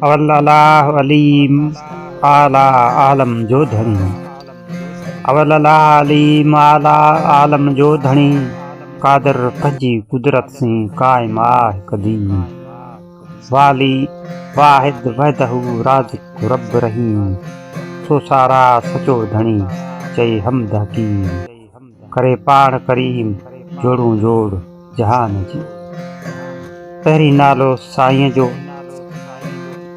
اول الله عليم اعليٰ عالم جو ڌڻي. اول الله عليم اعليٰ عالم جو ڌڻي، قادر پنهنجي قدرت سين قائم آه قديم. والي واحد وحده رازق رب رحيم، سو ساراهه سچو ڌڻي چئي حمد حڪيم. ڪري پاڻ ڪريم جوڙون جوڙ جهان جي. پهرين نالو سائينء جو،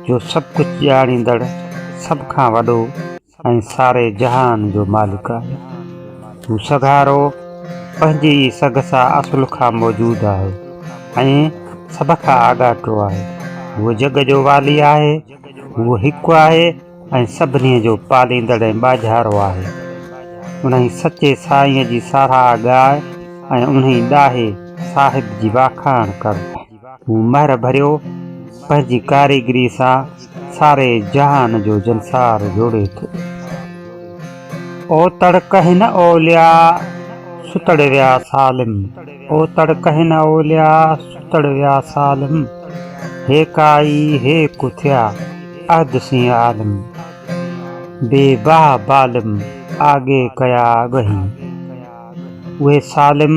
جو سڀ ڪجهه ڄاڻيندڙ، سڀ کان وڏو ۽ ساري جهان جو مالڪ آهي. هو سگهارو پنهنجي ئي سگهه سان اصل کان موجود آهي ۽ سڀ کان آڳاٽو آهي. هو جڳ جو والي آهي، هو هڪ آهي ۽ سڀني جو پاليندڙ ۽ ٻاجهارو آهي. انهي سچي سائينء جي ساراهه ڳاء ۽ انهي ڏاهي صاحب جي واکاڻ ڪر. هو مهر ڀريو پنهنجي ڪاريگريء سان ساري جهان جو جنسار جوڙي ٿو. اوتڙ ڪهن اولياء، ستڙ ويا سالم. اوتڙ ڪهن اولياء، ستڙ ويا سالم. هيڪائي هيڪ ٿيا. عهد سين عالم، بي باهه بالم، آگي ڪيا اڳهين. اهي سالم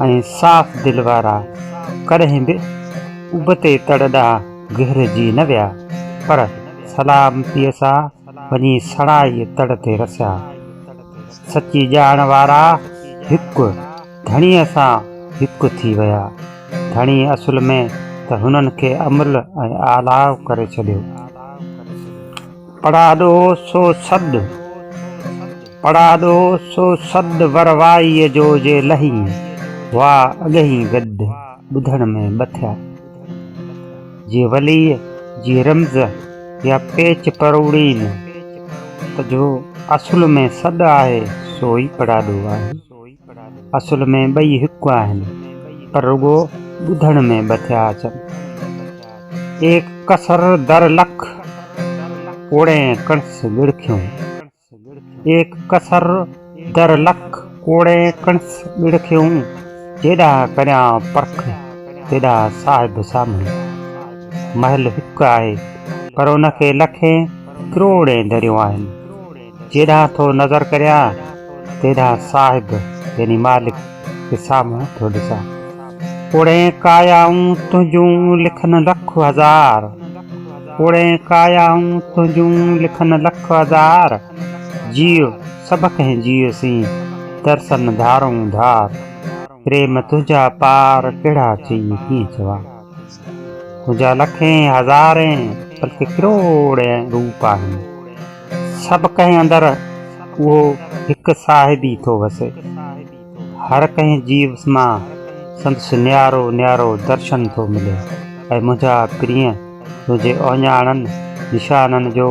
۽ صاف دل وارا ڪڏهن به ابتي تڙ ڏانهن گهرجي نه ويا، پر سلامتيء سان وڃي سڻائيء تڙ تي رسيا. سچي ڄاڻ وارا هڪ ڌڻيء سان هڪ ٿي ويا. ڌڻي اصل ۾ ته هنن کي امل ۽ آلاء ڪري ڇڏيو. پڙاڏو سو سڏ، پڙاڏو سو سڏ ور وائيء جو جي لهين، هئا اڳهين گڏ، ٻڌڻ ۾ ٻه ٿيا. جي وليء جي رمز يا پيچ پروڙين ته جو اصل ۾ سڏ آهي سو ئي پڙاڏو آهي. اصل ۾ ٻئي هڪ آهن، پر رڳو ٻڌڻ ۾ ٻه ٿيا اچن. ايڪ ڪسر در لک، ڪوڙين ڪڻس ڳڙکيون. ايڪ ڪسر در لک، ڪوڙين ڪڻس ڳڙکيون. جيڏانهن ڪريان پرک، تيڏانهن صاحب سامهون. محل هڪ آهي، پر ان کي لکين ڪروڙين دريون آهن. جيڏانهن ٿو نظر ڪريان، تيڏانهن صاحب يعني مالڪ کي سامهون ٿو ڏسان. ڪوڙين ڪايائون تنهنجون لکن لک هزار، ڪوڙين ڪايائون تنهنجون لکن لک هزار، جيء سڀ ڪنهن جيء سين درسن ڌارئون ڌار، پريم تنهنجا پار ڪهڙا چئي ڪيئن چوان. تنهنجا لکين هزارين بلڪه ڪروڙين روپ آهن. سڀ ڪنهن اندر اهو هڪ صاحب ئي ٿو وسي. هر ڪنهن جيو مان سندس نيارو نيارو درشن ٿو ملي. اي منهنجا پرين! تنهنجي اهڃاڻن، نشانن، جو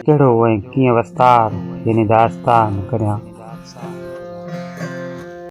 ڪهڙو ۽ ڪيئن وستار يعني داستان ڪريان؟